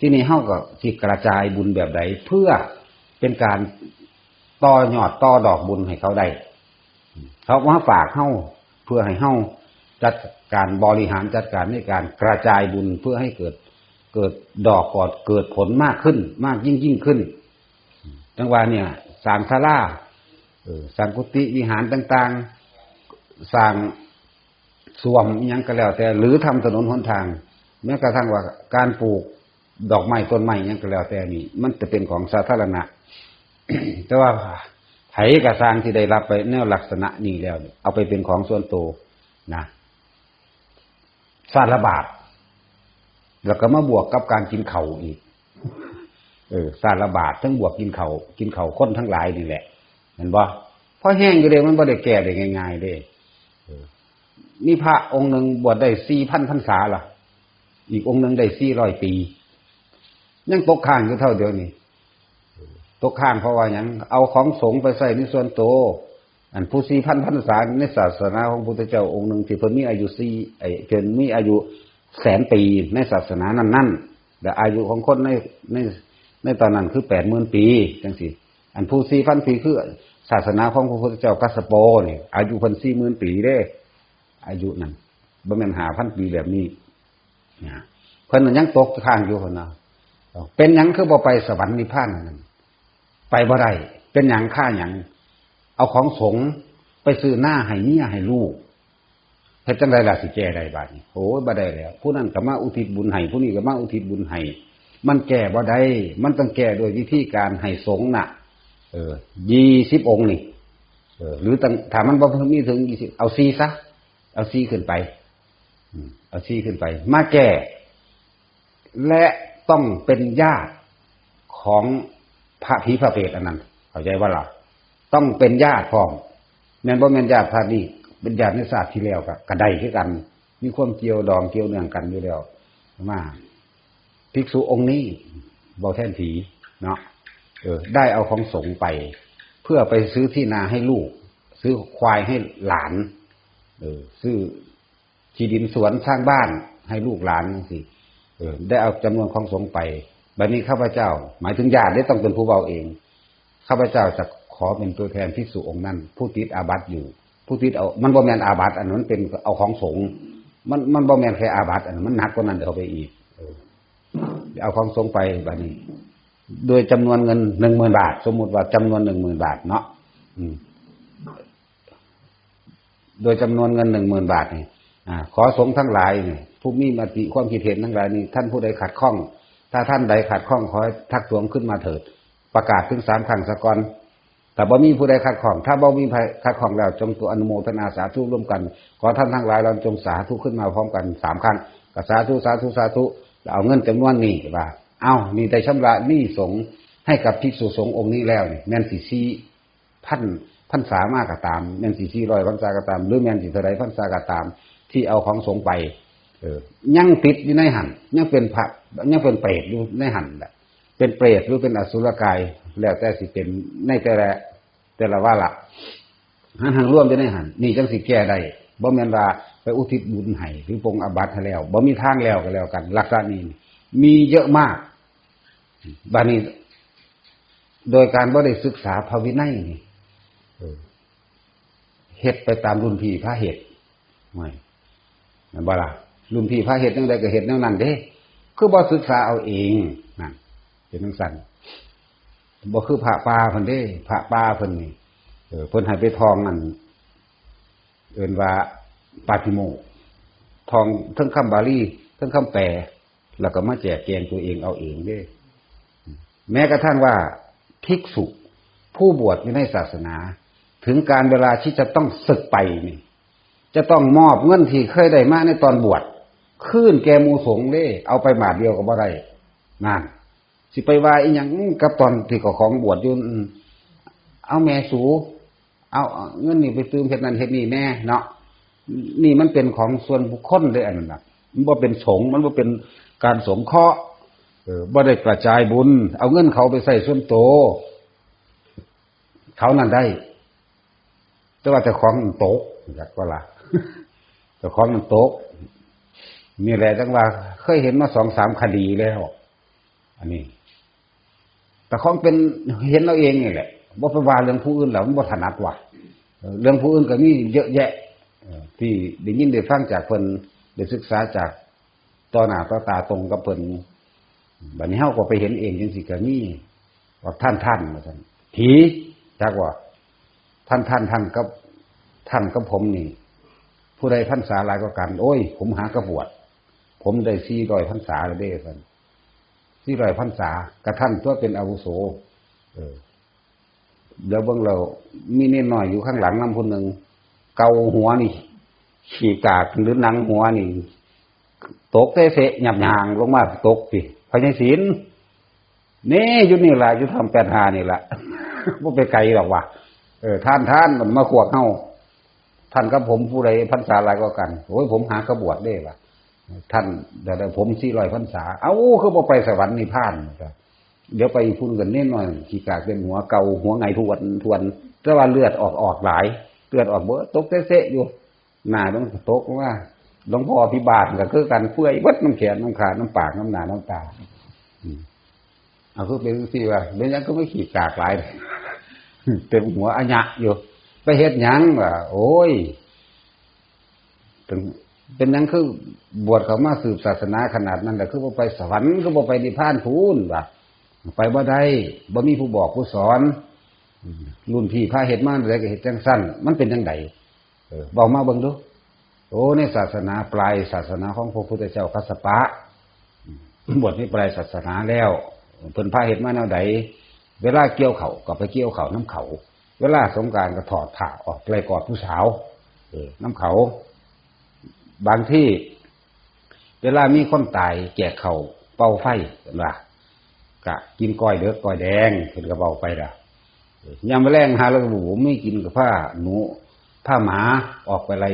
ที่นี่เฮาก็สิกระจายบุญแบบใด เพื่อเป็นการต่อยอดต่อดอกบุญให้เขาได้ เขามาฝากเฮา เพื่อให้เฮาจัดการบริหารจัดการในการกระจายบุญ เพื่อให้เกิด เกิดดอกกอด เกิดผลมากขึ้น มากยิ่งยิ่งขึ้น จั่งว่าเนี่ย สร้างศาลา เออ สร้างกุฏิวิหารต่างๆ สร้างส้วมอิหยังก็แล้วแต่ หรือทำถนนหนทาง แม้กระทั่งว่าการปลูกดอกไม้ต้นไม้อิหยังก็แล้วแต่นี่ มันจะเป็นของสาธารณะ แต่ว่าไผกะสร้างที่ได้รับไปแนวลักษณะนี้แล้วเนี่ย เอาไปเป็นของส่วนตัวนะ สารบาป แล้วก็มาบวกกับการกินเขาอีก เออ สารบาปทั้งบวกกินเขา กินเขาคนทั้งหลายนี่แหละ เห็นบ่ เพราะแห้งอยู่เลย มันบ่ได้แก้ได้ง่ายๆเด้ เออ มีพระองค์หนึ่งบวชได้สี่พันพรรษาละ อีกองค์หนึ่งได้สี่ร้อยปี ยังตกค้างอยู่เท่าเดียวนี่ ตกค้างเพราะว่าหยัง เอาของสงฆ์ไปใส่ในส่วนตัว อันผู้สี่พันพรรษาในศาสนาของพุทธเจ้าองค์หนึ่งที่เพิ่นมีอายุสี่ ไอ้ เพิ่นมีอายุแสนปีในศาสนานั้นๆ และอายุของคนใน ใน ในตอนนั้นคือแปดหมื่นปี จังซี่ อันผู้สี่พันปีคือศาสนาของพระพุทธเจ้ากัสสโปนี่ อายุเพิ่นสี่หมื่นปีเด้ อายุนั้น บ่แม่นห้าพันปีแบบนี้ นะ เพิ่นน่ะยังตกค้างอยู่ เพิ่นนะ เป็นหยังคือบ่ไปสวรรค์นิพพานนั่น ไปบ่ได้ เป็นหยัง ค่าหยัง เอาของสงฆ์ไปซื้อนาให้เมียให้ลูก เฮ็ดจั่งใดล่ะสิแก้ได้บาดนี้ โอ้ย บ่ได้แล้ว ผู้นั้นก็มาอุทิศบุญให้ ผู้นี้ก็มาอุทิศบุญให้ มันแก้บ่ได้ มันต้องแก้ด้วยวิธีการให้สงฆ์น่ะ เออ ยี่สิบองค์นี่ เออ หรือตั้ง ถ้ามันบ่มีถึงยี่สิบ เอาสี่ซะ เอาสี่ขึ้นไป อืม เอาสี่ขึ้นไป มาแก้ และต้องเป็นญาติของพระผีพระเปรตอันนั้น เข้าใจบ่ล่ะ ต้องเป็นญาติพร้อม แม่นบ่แม่นญาติชาตินี้ เป็นญาติในชาติที่แล้วก็ ก็ได้คือกัน มีความเกี่ยวดองเกี่ยวเนื่องกันอยู่แล้ว มา ภิกษุองค์นี้ เว้าแทนผีเนาะ เออ ได้เอาของสงฆ์ไป เพื่อไปซื้อที่นาให้ลูก ซื้อควายให้หลาน เออ ซื้อที่ดินสวนสร้างบ้านให้ลูกหลานจังซี่ เออ ได้เอาจำนวนของสงฆ์ไป บัดนี้ข้าพเจ้า หมายถึงญาติเด้ ต้องเป็นผู้เว้าเอง ข้าพเจ้าจะขอเป็นตัวแทนภิกษุองค์นั้น ผู้ติดอาบัติอยู่ ผู้ติดเอา มันบ่แม่นอาบัติ อันนั้นมันเป็นเอาของสงฆ์ มัน มันบ่แม่นแค่อาบัติ อันนั้นมันหนักกว่านั้นเข้าไปอีก เออ เอาของสงฆ์ไปบัดนี้ โดยจำนวนเงินหนึ่งหมื่นบาท สมมุติว่าจำนวนหนึ่งหมื่นบาทเนาะ อืม โดยจำนวนเงินหนึ่งหมื่นบาทนี่ อ่า ขอสงฆ์ทั้งหลายนี่ ผู้มีมติความคิดเห็นทั้งหลายนี่ ท่านผู้ใดขัดข้อง ถ้าท่านใดขัดข้อง ขอให้ทักท้วงขึ้นมาเถิด ประกาศถึงสามครั้งซะก่อน ถ้าบ่มีผู้ใดขัดข้อง ถ้าบ่มีใครขัดข้องแล้ว จงตัวอนุโมทนาสาธุร่วมกัน ขอท่านทั้งหลายเราจงสาธุขึ้นมาพร้อมกันสามครั้ง ก็สาธุ สาธุ สาธุ แล้วเอาเงินจำนวนนี้ว่า เอ้า นี่ได้ชำระหนี้สงฆ์ให้กับภิกษุสงฆ์องค์นี้แล้วนี่ แม่นสิสี่พันพรรษามาก็ตาม แม่นสิสี่ร้อยพรรษาก็ตาม หรือแม่นสิเท่าใดพรรษาก็ตาม ที่เอาของสงฆ์ไป เออ ยังติดอยู่ในหั่น ยังเป็นพระ ยังเป็นเปรตอยู่ในหั่นแหละ เป็นเปรตหรือเป็นอสุรกาย แล้วแต่สิเป็นในแต่ละ แต่ละวาระ หันทางร่วมอยู่ในหั่น นี่จังสิแก้ได้ บ่แม่นว่าไปอุทิศบุญให้ หรือปรงอาบัติให้แล้ว บ่มีทางแล้วก็แล้วกัน ลักษณะนี้มีเยอะมาก บัดนี้ โดยการบ่ได้ศึกษาพระวินัยนี่ เออ เฮ็ดไปตามรุ่นพี่พาเฮ็ด ไม่ แม่นบ่ล่ะ รุ่นพี่พาเฮ็ดจั่งใดก็เฮ็ดแนวนั้นเด้ คือบ่ศึกษาเอาเอง นั่น เป็นจั่งซั้น บ่คือพระป่าเพิ่นเด้ พระป่าเพิ่นนี่ เออ เพิ่นให้ไปท่องอัน เอิ้นว่าปาฏิโมกข์ ท่องเทิงคำบาลี เทิงคำแปล แล้วก็มาแจกแจงตัวเองเอาเองเด้ แม้กระทั่งว่าภิกษุผู้บวชอยู่ในศาสนา ถึงการเวลาที่จะต้องสึกไปนี่ จะต้องมอบเงินที่เคยได้มาในตอนบวช คืนแก่หมู่สงฆ์เด้ เอาไปบาทเดียวก็บ่ได้ นั่น สิไปว่าอีหยังกับตอนที่เขาของบวชอยู่ อืม เอาแม่สู เอา เอาเงินนี่ไปตื่มเฮ็ดนั่นเฮ็ดนี่แน่เนาะ นี่มันเป็นของส่วนบุคคลเด้ อันนั้นน่ะ มันบ่เป็นสงฆ์ มันบ่เป็นการสงเคราะห์ เออ บ่ได้กระจายบุญ เอาเงินเขาไปใช้ส่วนตัว เขานั่นได้ แต่ว่าเจ้าของมันตก จักว่าล่ะ เจ้าของมันตก นี่แหละจังว่าเคยเห็นมาสองสามคดีแล้ว อันนี้ แต่ของเป็นเห็นเอาเองนี่แหละ บ่ไปว่าเรื่องผู้อื่นแล้ว มันบ่ถนัดว่ะ เออ เรื่องผู้อื่นก็มีเยอะแยะ เออ ที่ได้ยินได้ฟังจากเพิ่น ได้ศึกษาจากต่อหน้าต่อตาตรงกับเพิ่น บัดนี้เฮาก็ไปเห็นเองจังซี่ก็มี ว่าท่าน ท่าน ว่าซั่น ผี จักว่า ท่าน ท่าน ท่านกับ ท่านกับผมนี่ ผู้ใดพรรษาหลายกว่ากัน โอ้ย ผมหากะบวช ผมได้สี่ร้อยพรรษาแล้วเด้ ซั่น สี่ร้อยพรรษา กะท่านตัวเป็นอาวุโส เออ เดี๋ยวเบิ่งแล้ว มีเนนน้อยอยู่ข้างหลังนำผู้หนึ่ง เกาหัวนี่ ขี้กากหรือหนังหัวนี่ ตกเตะเสะหยับหยางลงมา ตกสิ พญาศิลป์ นี่อยู่นี่ล่ะ อยู่ถ้ำแปดห้านี่ล่ะ บ่ไปไกลดอกว่ะ เออ ท่าน ท่าน มันมาขวกเฮา ท่านกับผมผู้ใดพรรษาหลายกว่ากัน โอ้ย ผมหากบวชเด้ว่ะ ท่าน แต่ผมสี่ร้อยพรรษา เอ้า คือบ่ไปสวรรค์นิพพาน เดี๋ยวไปพุ่นกันเนนน้อย ขี้กากเต็มหัว เกาหัวไงทวนทวน แต่ว่าเลือดออก ออกหลาย เลือดออกเบิด ตกเตะเสะอยู่ หน้ามันตกลงมา หลวงพ่อพิบาลก็คือกัน เปื่อยเบิด น้ำแขน น้ำขา น้ำปาก น้ำหน้า น้ำตา อืม เอาคือเป็นจังซี่วะ เป็นหยังคือไม่ขี้กากหลาย เต็มหัวอะหยะอยู่ ไปเฮ็ดหยังวะ โอ้ย เป็น เป็นหยังคือบวชเข้ามาสืบศาสนาขนาดนั้นแหละ คือบ่ไปสวรรค์ คือบ่ไปนิพพานพู้นวะ ไปบ่ได้ บ่มีผู้บอกผู้สอน อืม รุ่นพี่พาเฮ็ดมาจั่งใดก็เฮ็ดจั่งซั่น มันเป็นจั่งใด เออ เว้ามาเบิ่งดู โอ้ ในศาสนาปลาย ศาสนาของพระพุทธเจ้าคัสสปะ อืม บวชในปลายศาสนาแล้ว เพิ่นพาเฮ็ดมาแนวใด เวลาเกี่ยวข้าวก็ไปเกี่ยวข้าวนำเขา เวลาสงกรานต์ก็ถอดผ้าออก ไล่กอดผู้สาว เออ นำเขา บางที่ เวลามีคนตายแจกข้าวเป่าไฟ เพิ่นว่า กะกินก้อยเดือกก้อยแดง เพิ่นก็เว้าไปล่ะ ยามมื้อแลงหาแล้วก็บ่มีกินก็พาหนู พาหมาออกไปไล่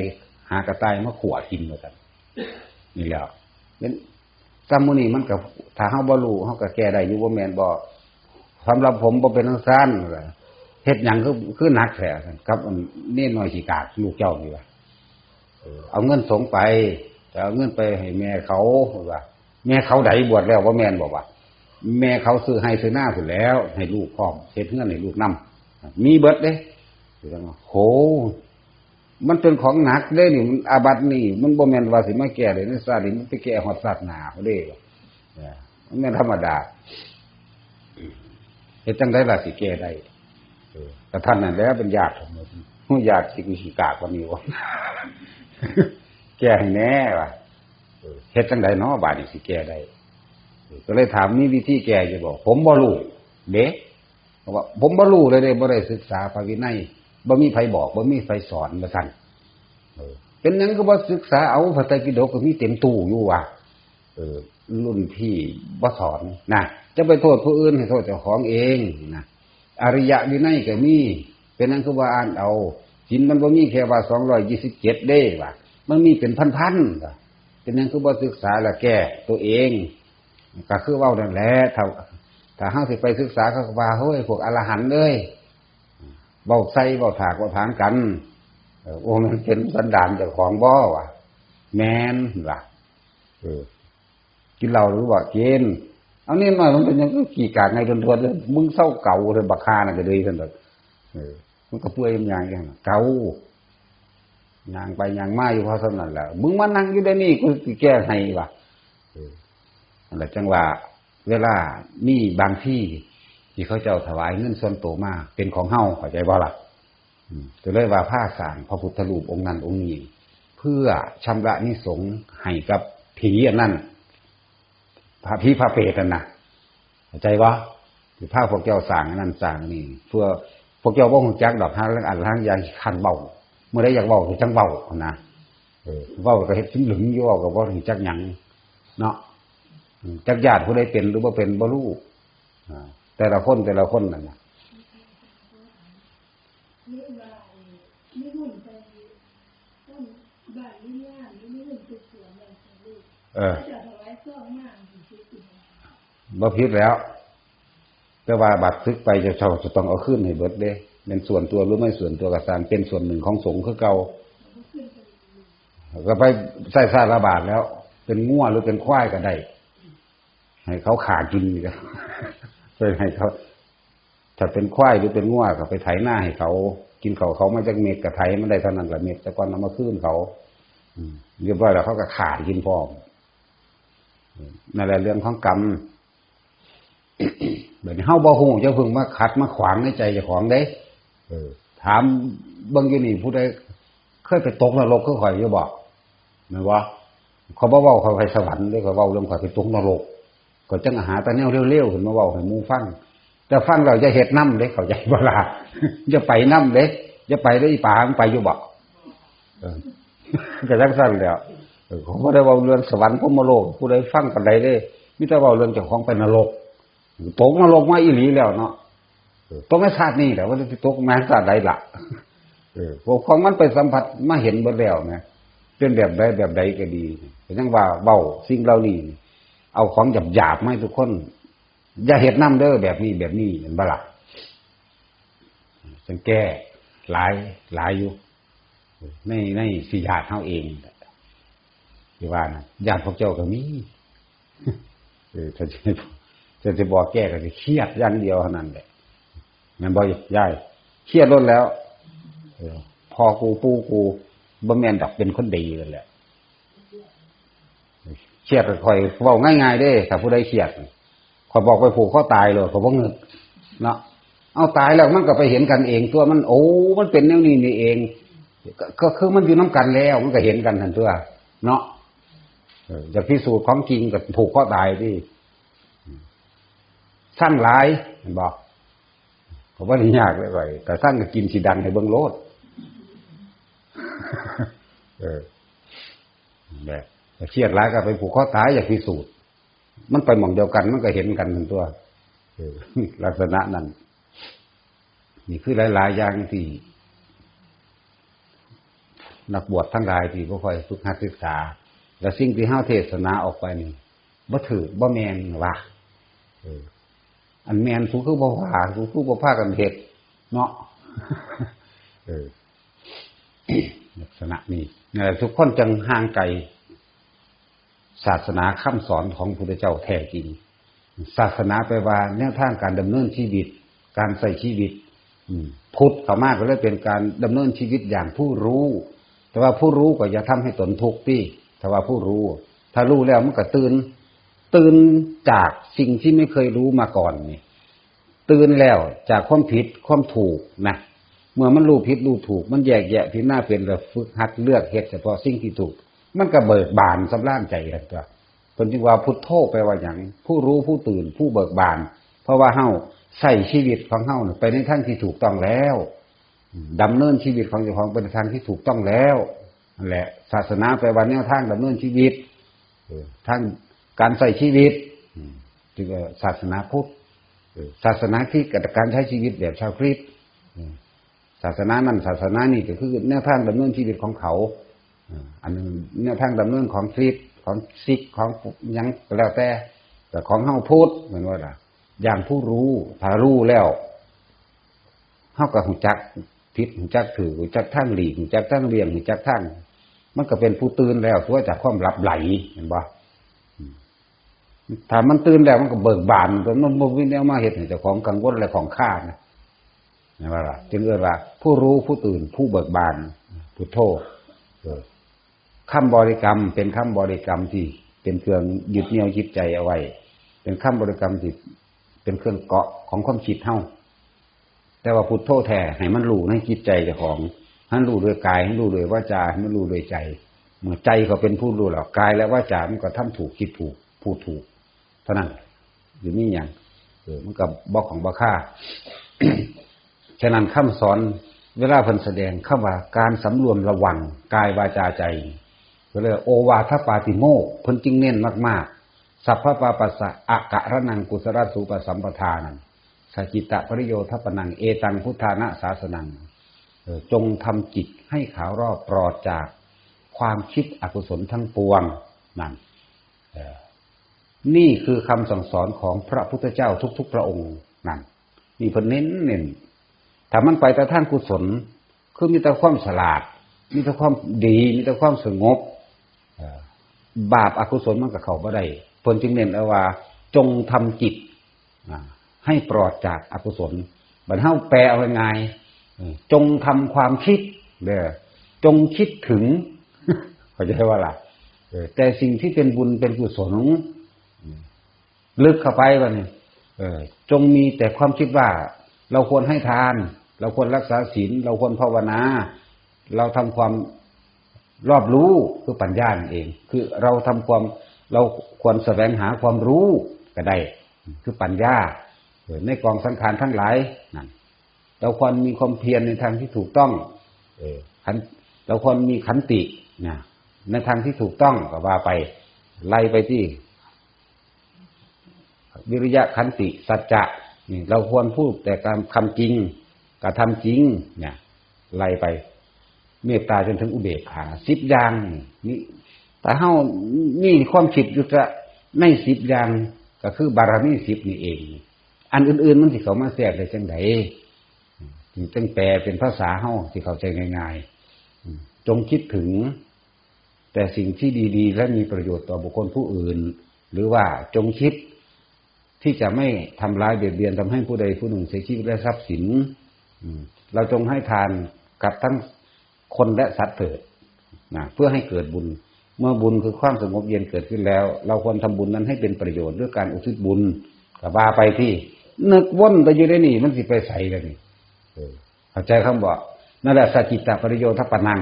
หากระต่ายมาขั่วกินว่าซั่น นี่แหละ เป็น กรรมมื้อนี้มันก็ ถ้าเฮาบ่รู้ เฮาก็แก้ได้อยู่ บ่แม่นบ่ สำหรับผมบ่เป็นจั่งซั้น เฮ็ดหยังคือ คือหนักแท้ กับอันเนนน้อยขี้กากลูกเจ้านี่ว่า เออ เอาเงินสงฆ์ไป แต่เอาเงินไปให้แม่เขา ว่า แม่เขาใดบวชแล้ว บ่แม่นบ่วะ แม่เขาซื้อไฮ่ซื้อนาพู้นแหล้ว ให้ลูกพร้อม เฮ็ดเฮือนให้ลูกนำ มีเบิดเด้ โห มันเป็นของหนักเด้นี่ มันอาบัตินี่ มันบ่แม่นว่าสิมาแก้ได้ในชาตินี้ มันไปแก้ฮอดชาติหน้าพุ้นเด้ เออ มันแม่นธรรมดา เฮ็ดจั่งใดล่ะสิแก้ได้ เออ ก็ท่านนั่นแหละเป็นญาติผม ญาติสิขี้กากกว่านี้วะ แก้ให้แน่ว่ะ เออ เฮ็ดจั่งใดเนาะ บาดนี้สิแก้ได้ เออ ก็เลยถาม มีวิธีแก้อยู่บ่ ผมบ่รู้เด้ เขาว่า ผมบ่รู้เลยเด้ บ่ได้ศึกษาพระวินัย บ่มีไผบอก บ่มีไผสอน ว่าซั่น เออ เป็นหยังคือบ่ศึกษาเอา พระไตรปิฎกก็มีเต็มตู้อยู่ว่ะ เออ รุ่นพี่บ่สอนนะ จะไปโทษผู้อื่น ให้โทษเจ้าของเองนะ อริยวินัยก็มี เป็นหยังคือบ่อ่านเอา ศีลมันบ่มีแค่ว่าสองร้อยยี่สิบเจ็ดเด้ว่ะ มันมีเป็นพันๆว่ะ เป็นหยังคือบ่ศึกษาและแก้ตัวเอง ก็คือเว้านั่นแหละ ถ้า ถ้าเฮาสิไปศึกษา เขาก็ว่า โอ้ย พวกอรหันต์เอ้ย เว้าใส่ เว้าถาก เว้าถางกัน เออ โอ้ มันเป็นสันดานเจ้าของบ่วะ แม่นว่ะ เออ กินเหล้าหรือบ่กิน เอานี่หน่อย มันเป็นหยังคือขี้กากไงทวนๆ มึงเซาเก๋าเถอะ บักห่านั่นก็เลยซั่นดอก เออ มันก็เปื่อยมันย่างจั่งนั้น เก๋า ย่างไปย่างมาอยู่เพราะเท่านั้นแหละ มึงมานั่งอยู่ในนี่ กูสิแก้ให้ว่ะ เออ นั่นแหละจั่งว่า เวลามีบางที่ที่เขาเจ้าถวายเงินส่วนตัวมา เป็นของเฮา เข้าใจบ่ล่ะ อืม ก็เลยว่าพาสร้างพระพุทธรูปองค์นั้นองค์นี้ เพื่อชำระนิสงส์ให้กับผีอันนั้น พระผีพระเปรตนั่นนะ เข้าใจบ่ สิพาพวกเจ้าสร้างอันนั้นสร้างนี่ เพื่อพวกเจ้าบ่ฮู้จักดอก หาเรื่องอันหาอย่างคันเว้า เมื่อใดอยากเว้าก็จั่งเว้านะ เออ เว้าก็เฮ็ดหลึงๆอยู่ เว้าก็บ่ฮู้จักหยังเนาะ อืม จักญาติผู้ใดเป็นหรือบ่เป็นบ่รู้ อ่า แต่ละคนแต่ละคนนั่นน่ะ เออ บ่ผิดแล้ว แต่ว่าบัตรศึกไปเจ้าเจ้าจะต้องเอาคืนให้เบิดเด้ เป็นส่วนตัวหรือไม่ส่วนตัวก็ตาม เป็นส่วนหนึ่งของสงฆ์คือเก่า ก็ไปใส่สารบาตรแล้ว เป็นงัวหรือเป็นควายก็ได้ ให้เขาฆ่ากินนี่ก็ ไปให้เขา ถ้าเป็นควายหรือเป็นงัวก็ไปไถนาให้เขา กินเขาวเขามาจักเม็ดก็ไถมันได้เท่านั้นละเม็ด แต่ก่อนเอามาคืนเขา อืม เรียบร้อยแล้วเขาก็ฆ่ากินพร้อม อืม นั่นแหละเรื่องของกรรม บัดนี้เฮาบ่ฮู้ อย่าเพิ่งมาขัดมาขวางในใจเจ้าของเด้ เออ ถามเบิ่งอยู่นี่ ผู้ใดเคยไปตกนรกคือข้อยอยู่บ่ แม่นบ่ ข้อยบ่เว้าข้อยไปสวรรค์เด้ ข้อยเว้าเรื่องข้อยไปตกนรก ข้อยจั่งหาแต่แนวเลวๆขึ้นมาเว้าให้หมู่ฟัง ไป แต่ฟังแล้วอย่าเฮ็ดนำเด้ เข้าใจบ่ล่ะ? อย่าไปนำเด้ อย่าไปเด้อ อีป๋า มึงไปอยู่บ่? เออ ก็จั่งซั่นแหล้ว เออ เขาบ่ได้เว้าเรื่องสวรรค์พรหมโลก ผู้ใดฟังปานใดเด้ มีแต่เว้าเรื่องเจ้าของไปนรก ตกนรกมาอีหลีแล้วเนาะ เออ ตกในชาตินี้แหละ ว่าสิตกในชาติใดล่ะ เออ พวกของมันไปสัมผัสมาเห็นเบิดแล้วนะ เป็นแบบใดแบบใดก็ดี ก็ยังว่าเว้าสิ่งเหล่านี้ เอาของหยาบๆมาให้ทุกคน อย่าเฮ็ดนำเด้อ แบบนี้แบบนี้ เห็นบ่ล่ะ? จั่งแก้หลาย หลายอยู่ ใน ในสิญาติเฮาเอง ที่ว่านะ ญาติพวกเจ้าก็มี เออ ถ้าสิ ถ้าสิบอกแก้ก็สิเครียดอย่างเดียวเท่านั้นแหละ แม่นบ่ยาย? เครียดโลดแล้ว เออ พ่อกูปู่กูบ่แม่นดอก เป็นคนดีนั่นแหละ เครียดก็ค่อยเว้าง่ายๆเด้ ถ้าผู้ใดเครียด ข้อยบอกไปผูกคอตายโลด ข้อยบ่งึกเนาะ เอาตายแล้วมันก็ไปเห็นกันเองตัวมัน โอ้ มันเป็นแนวนี้นี่เอง ก็ ก็คือมันอยู่นำกันแล้ว มันก็เห็นกันหั่นตัวเนาะ เออ อยากพิสูจน์ของจริงก็ผูกคอตายติ ซั่งหลาย เห็นบ่? ข้อยบ่ได้ยากเลย ข้อย แต่ซั่งก็กินสิดังให้เบิ่งโลด เออ แบบเครียดหลายก็ไปผูกคอตาย อยากพิสูจน์ มันไปหม่องเดียวกัน มันก็เห็นกันหั่นตัว เออ ลักษณะนั้น นี่คือหลายๆอย่างที่ นักบวชทั้งหลายที่บ่ค่อยฝึกหัดศึกษา และสิ่งที่เฮาเทศนาออกไปนี่ บ่ถืก บ่แม่นหวา เออ อันแม่นสูคือบ่ว่า สูคือบ่พากันเฮ็ดเนาะ เออ ลักษณะนี้ นั่นแหละ ทุกคนจั่งห่างไกล ศาสนาคำสอนของพระพุทธเจ้าแท้จริง ศาสนาแปลว่าแนวทางการดำเนินชีวิต การใช้ชีวิต อืม พุทธเข้ามาก็เลยเป็นการดำเนินชีวิตอย่างผู้รู้ แต่ว่าผู้รู้ก็อย่าทำให้ตนทุกข์ติ ถ้าว่าผู้รู้ ถ้ารู้แล้วมันก็ตื่น ตื่นจากสิ่งที่ไม่เคยรู้มาก่อนนี่ ตื่นแล้วจากความผิดความถูกนะ เมื่อมันรู้ผิดรู้ถูก มันแยกแยะผิดหน้าเป็น แล้วฝึกหัดเลือกเฮ็ดเฉพาะสิ่งที่ถูก มันก็เบิกบานสำราญใจกันตัว เพิ่นจึงว่าพุทโธแปลว่าหยัง ผู้รู้ผู้ตื่น ผู้เบิกบาน เพราะว่าเฮาใช้ชีวิตของเฮาน่ะไปในทางที่ถูกต้องแล้ว ดำเนินชีวิตของเจ้าของไปในทางที่ถูกต้องแล้ว นั่นแหละ ศาสนาแปลว่าแนวทางดำเนินชีวิต เออ ทางการใช้ชีวิต อืม จึงว่าศาสนาพุทธ เออ ศาสนาคริสต์ก็การใช้ชีวิตแบบชาวคริสต์ อืม ศาสนานั้นศาสนานี้ก็คือแนวทางดำเนินชีวิตของเขา อ่า อันหนึ่งแนวทางดำเนินของคริสต์ ของซิก ของหยังก็แล้วแต่ แต่ของเฮาพุทธ แม่นบ่ล่ะ? อย่างผู้รู้ ถ้ารู้แล้ว เฮาก็ฮู้จักผิด ฮู้จักถูก ฮู้จักทางหลีก ฮู้จักทางเลี่ยง ฮู้จักทาง มันก็เป็นผู้ตื่นแล้ว ตัวจากความหลับไหล แม่นบ่? อืม ถ้ามันตื่นแล้วมันก็เบิกบาน มันบ่มีแนวมาเฮ็ดให้เจ้าของกังวลและข้องคานะ แม่นบ่ล่ะ? จึงเอิ้นว่าผู้รู้ผู้ตื่นผู้เบิกบาน พุทโธ เออ คำบริกรรมเป็นคำบริกรรมที่เป็นเครื่องยึดเหนี่ยวจิตใจเอาไว้ เป็นคำบริกรรมที่เป็นเครื่องเกาะของความคิดเฮา แต่ว่าพุทโธแท้ให้มันรู้ในจิตใจเจ้าของ ให้มันรู้ด้วยกาย ให้มันรู้ด้วยวาจา ให้มันรู้ด้วยใจ เมื่อใจเขาเป็นผู้รู้แล้ว กายและวาจามันก็ทำถูก คิดถูก พูดถูก เท่านั้น สิมีหยัง เออ มันก็บ่ของบ่ค่า ฉะนั้นคำสอนเวลาเพิ่นแสดงคำว่าการสำรวมระวังกายวาจาใจ ก็เลยโอวาทปาติโมกข์ เพิ่นจึงเน้นมากๆ สัพพปาปัสสะอะกะระนังกุศลสูปสัมปทานัง สจิตตปริโยธปนัง เอตังพุทธานะสาสนัง เออ จงทำจิตให้ขาวรอบปลอดจากความคิดอกุศลทั้งปวง นั่น เออ นี่คือคำสั่งสอนของพระพุทธเจ้าทุกๆพระองค์ นั่น นี่เพิ่นเน้นเน้น ถ้ามันไปแต่ทางกุศล คือมีแต่ความฉลาด มีแต่ความดี มีแต่ความสงบ เอ่อ บาปอกุศลมันก็เข้าบ่ได้ เพิ่นจึงเน้นเอาว่า จงทำจิต อ่า ให้ปลอดจากอกุศล บัดเฮาแปลเอาง่ายๆ เออ จงทำความคิด เด้อ จงคิดถึง เข้าใจบ่ล่ะ? เออ แต่สิ่งที่เป็นบุญเป็นกุศล อืม ลึกเข้าไปบัดนี้ เออ จงมีแต่ความคิดว่า เราควรให้ทาน เราควรรักษาศีล เราควรภาวนา เราทำความรอบรู้ คือปัญญานั่นเอง คือเราทำความ เราควรแสวงหาความรู้ก็ได้ คือปัญญา ในกองสังขารทั้งหลายนั่น เราควรมีความเพียรในทางที่ถูกต้อง เออ ขัน เราควรมีขันตินะ ในทางที่ถูกต้องก็ว่าไป ไล่ไปที่ วิริยะ ขันติ สัจจะ นี่เราควรพูดแต่คำ คำจริง กระทำจริง เนี่ย ไล่ไป เมตตาจนถึงอุเบกขา สิบอย่างนี่ แต่เฮามีความคิดอยู่จะในสิบอย่าง ก็คือบารมีสิบนี่เอง อันอื่นๆมันสิเข้ามาแทรกได้จังใด จึงต้องแปลเป็นภาษาเฮาที่เข้าใจง่ายๆ อืม จงคิดถึงแต่สิ่งที่ดีๆ และมีประโยชน์ต่อบุคคลผู้อื่น หรือว่าจงคิดที่จะไม่ทำร้ายเบียดเบียนทำให้ผู้ใดผู้หนึ่งเสียชีวิตและทรัพย์สิน อืม เราจงให้ทานกับทั้งคนและสัตว์เถิด นะ เพื่อให้เกิดบุญ เมื่อบุญคือความสงบเย็นเกิดขึ้นแล้ว เราควรทำบุญนั้นให้เป็นประโยชน์ด้วยการอุทิศบุญ ก็ว่าไปที่ นึกวนแต่อยู่ในนี่ มันสิไปไสล่ะนี่ เออ เข้าใจคำบอก นั่นแหละ สัจจิตตปริโยทปนัง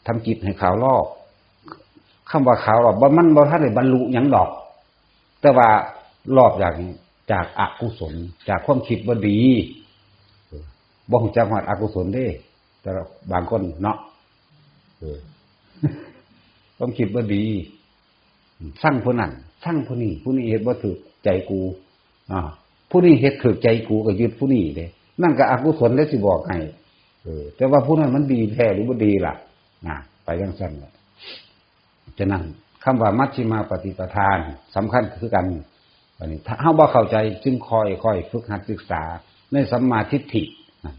ทำจิตให้ขาวรอบ คำว่าขาวรอบ บ่ มันบ่ทันได้บรรลุหยังดอก แต่ว่ารอบจาก จากอกุศล จากความคิดบ่ดี เออ บ่ฮู้จักฮอดอกุศลเด้ แต่ละบางคนเนาะ เออ ความคิดบ่ดี ซังผู้นั้น ซังผู้นี้ ผู้นี้เฮ็ดบ่ถูกใจกู อ่า ผู้นี้เฮ็ดถูกใจกูก็ยึดผู้นี้เด้ นั่นก็อกุศลเด้สิบอกให้ เออ แต่ว่าผู้นั้นมันดีแท้หรือบ่ดีล่ะ นะ ไปจังซั่นแหละ ฉะนั้นคำว่ามัชฌิมาปฏิปทานี่สำคัญคือกัน อันนี้ถ้าเฮาบ่เข้าใจจึงค่อยๆฝึกหัดศึกษาในสัมมาทิฏฐินะ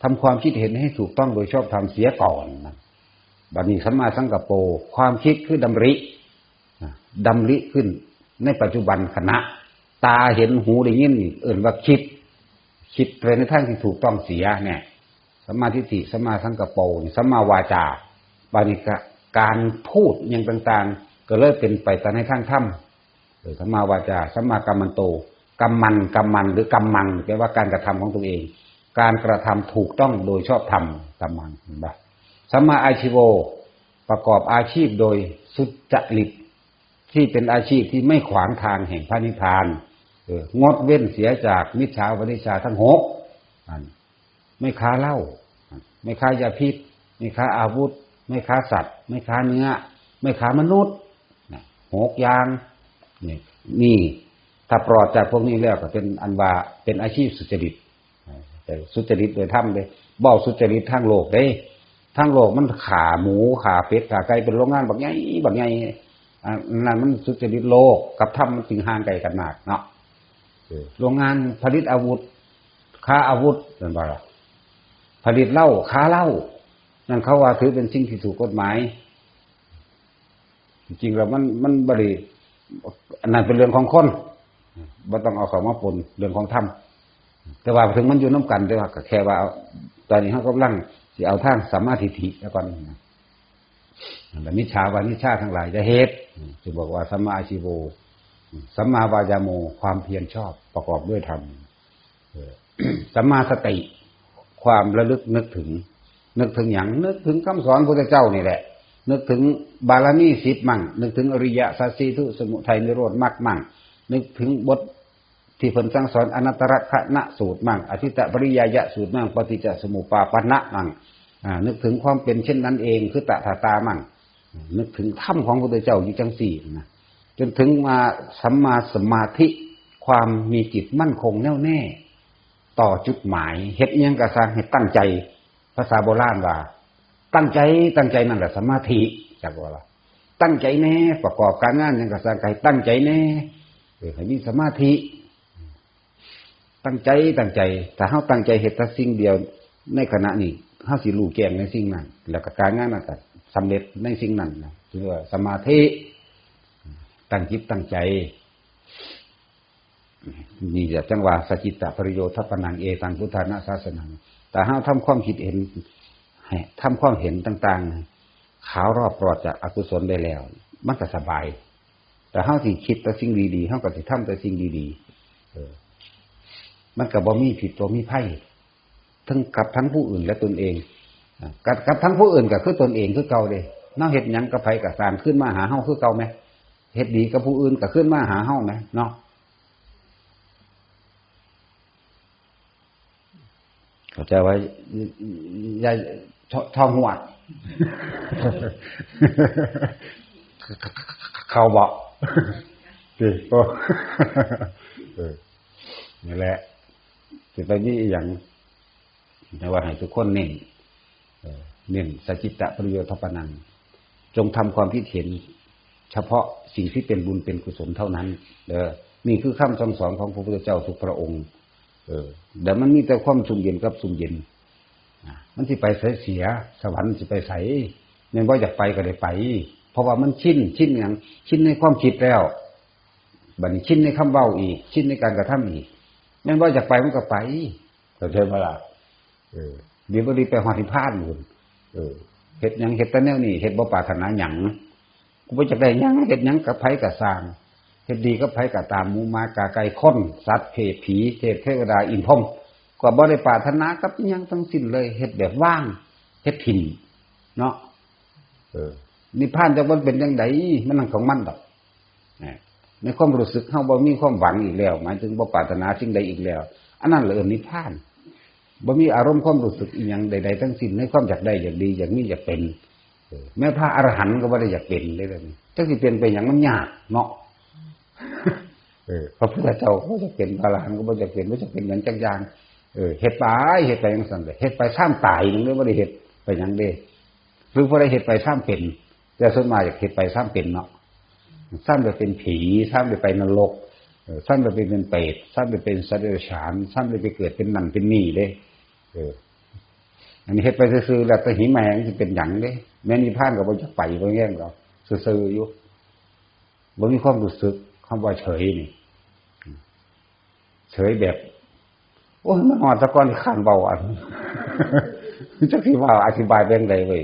ทำความคิดเห็นให้ถูกต้องโดยชอบธรรมเสียก่อนนะ บัดนี้สัมมาสังกัปโป ความคิดคือดำรินะ ดำริขึ้นในปัจจุบันขณะ ตาเห็นหูได้ยินนี่เอิ้นว่าคิด คิดไปในทางที่ถูกต้องเสียเนี่ย สัมมาทิฏฐิ สัมมาสังกัปโปนี่ สัมมาวาจา บัดนี้ก็การพูดอย่างต่างๆ ก็เลยเป็นไปตามในทางธรรม เออ สัมมาวาจา สัมมากัมมันโต กัมมัน กัมมัน หรือกัมมัง แปลว่าการกระทำของตัวเอง การกระทำถูกต้องโดยชอบธรรม กัมมัง เห็นปะ สัมมาอาชีโว ประกอบอาชีพโดยสุจริต ที่เป็นอาชีพที่ไม่ขวางทางแห่งพระนิพพาน เออ งดเว้นเสียจากมิจฉาวาจาทั้งหก อัน ไม่ค้าเหล้า ไม่ค้ายาพิษ ไม่ค้าอาวุธ ไม่ค้าสัตว์ ไม่ค้าเนื้อ ไม่ค้ามนุษย์ นะ หกอย่าง นี่ นี่ ถ้าปลอดจากพวกนี้แล้วก็เป็นอันว่าเป็นอาชีพสุจริต แต่สุจริตโดยธรรมเด้ เว้าสุจริตทางโลกเด้ ทางโลกมันฆ่าหมู ฆ่าเป็ด ฆ่าไก่ เป็นโรงงานบักใหญ่ บักใหญ่ อันนั้นมันสุจริตโลก กับธรรมมันจึงห่างไกลกันมากเนาะ เออ โรงงานผลิตอาวุธ ค้าอาวุธ นั่นบ่ล่ะ ผลิตเหล้า ค้าเหล้า นั่นเขาว่าถือเป็นสิ่งที่ถูกกฎหมาย จริงๆแล้วมัน มันบ่ได้ อันนั้นเป็นเรื่องของคน บ่ต้องเอาเข้ามาปนเรื่องของธรรม แต่ว่าถึงมันอยู่นำกัน แต่ว่าก็แค่ว่าเอา ตอนนี้เฮากำลังสิเอาทางสัมมาทิฏฐิซะก่อนนะ อันมิจฉาวาจาทั้งหลายจะเหตุ จึงบอกว่าสัมมาอาชีโว สัมมาวายาโม ความเพียรชอบประกอบด้วยธรรม เออ สัมมาสติ ความระลึกนึกถึง นึกถึงหยัง นึกถึงคำสอนพระพุทธเจ้านี่แหละ นึกถึงบารมีสิบมั่ง นึกถึงอริยสัจสี่ทุกข์สมุทัยนิโรธมรรคมั่ง นึกถึงบทที่เพิ่นสั่งสอนอนัตตลกรณสูตรมั่ง อธิตตปริยายสูตรมั่ง ปฏิจจสมุปปาทะมั่ง อ่า นึกถึงความเป็นเช่นนั้นเอง คือตถาตามั่ง นึกถึงธรรมของพระพุทธเจ้าอยู่จังสี่นะ จนถึงมาสัมมาสมาธิ ความมีจิตมั่นคงแน่วแน่ ต่อจุดหมาย เฮ็ดอิหยังก็สร้างให้ตั้งใจ ภาษาโบราณว่า ตั้งใจ ตั้งใจนั่นแหละสมาธิ จักว่าล่ะ ตั้งใจแน่ ประกอบการงานหยังก็สร้างให้ตั้งใจแน่ เออ ให้มีสมาธิ ตั้งใจ ตั้งใจ ถ้าเฮาตั้งใจเฮ็ดแต่สิ่งเดียวในขณะนี้ เฮาสิรู้แจ้งในสิ่งนั้น แล้วก็การงานนั้นก็สำเร็จในสิ่งนั้นนะ ถือว่าสมาธิ ตั้งจิตตั้งใจ นี่แหละจังว่าสัจจิตตปริโยทปนัง เอตังพุทธานะสาสนัง แต่เฮาทำความคิดเห็น ให้ทำความเห็นต่างๆ ขาวรอบปลอดจากอกุศลได้แล้ว มันก็สบาย แต่เฮาสิคิดแต่สิ่งดีๆ เฮาก็สิทำแต่สิ่งดีๆ เออ มันก็บ่มีผิดบ่มีภัย ทั้งกับทั้งผู้อื่นและตนเอง อ่ะ กับ กับทั้งผู้อื่นก็คือตนเองคือเก่าเด้ เฮาเฮ็ดหยังกับไผก็สร้างคืนมาหาเฮาคือเก่าแหม เฮ็ดดีกับผู้อื่นก็คืนมาหาเฮาแหมเนาะ เข้าใจว่า ยาย ท- ท้องหวด เขาบอก ติ โอ้ เออ นี่แหละ สิไปมีอีหยัง แต่ว่าให้ทุกคนเน้น เออ เน้น สัจจิตะปริโยธปนัง จงทำความคิดเห็น เฉพาะสิ่งที่เป็นบุญเป็นกุศลเท่านั้น เด้อ นี่คือคำสั่งสอนของพระพุทธเจ้าทุกพระองค์ เออ แต่มันมีแต่ความซุ่มเย็นกับซุ่มเย็น อ่ะ มันสิไปไสเสีย สวรรค์สิไปไส แม่นบ่อยากไปก็ได้ไป เพราะว่ามันชิน ชินหยัง ชินในความคิดแล้ว บัดนี้ชินในคำเว้าอีก ชินในการกระทำอีก แม่นบ่อยากไปมันก็ไป เข้าใจบ่ล่ะ เออ เดี๋ยวบ่ได้ไปฮอดนิพพานพุ้น เออ เฮ็ดหยังเฮ็ดแต่แนวนี้ เฮ็ดบ่ปรารถนาหยัง กูบ่อยากได้หยัง เฮ็ดหยังกับไผก็ซ่าง เฮ็ดดีกับไผก็ตาม หมูหมากาไก่คน สัตว์เพศผี เทพเทวดาอินทร์พรหม ก็บ่ได้ปรารถนากับอิหยังทั้งสิ้นเลย เฮ็ดแบบว่าง เฮ็ดถิ่ม เนาะ เออ นิพพานจักมันเป็นจังใด มันนั่งของมันดอก นะ ในความรู้สึกเฮาบ่มีความหวังอีกแล้ว หมายถึงบ่ปรารถนาสิ่งใดอีกแล้ว อันนั้นแหละเอิ้นนิพพาน บ่มีอารมณ์ความรู้สึกอีหยังใดๆทั้งสิ้น ในความอยากได้อยากดีอยากมีอยากเป็น เออ แม้พระอรหันต์ก็บ่ได้อยากเป็นเด้ แบบนี้ จักสิเป็นไปหยัง มันยากเนาะ เออ พระพุทธเจ้าก็บ่อยากเป็น พระอรหันต์ก็บ่อยากเป็น บ่อยากเป็นหยังจักอย่าง เออ เฮ็ดไป เฮ็ดไปจังซั่นแหละ เฮ็ดไปซ่ามตายหยังเด้ บ่ได้เฮ็ดไปหยังเด้ หรือผู้ใดเฮ็ดไปซ่ามเป็น แต่ส่วนมากอยากเฮ็ดไปซ่ามเป็นเนาะ ซ่ามได้เป็นผี ซ่ามได้ไปนรก เออ ซ่ามได้ไปเป็นเปรต ซ่ามได้เป็นสัตว์เดรัจฉาน ซ่ามได้ไปเกิดเป็นนั่นเป็นนี่เด้ เออ อันนี้เฮ็ดไปซื่อๆ แล้วแต่หิแม่งสิเป็นหยังเด้ แม่นิพพานก็บ่อยากไป บ่แย่งดอก ซื่อๆอยู่ บ่มีความรู้สึก คำว่าเฉยนี่ เฉยแบบ โอ้ย มันฮอดแตะกอนที่ข้านเว้าอัน จักสิว่าอธิบายแบบใดเว้ย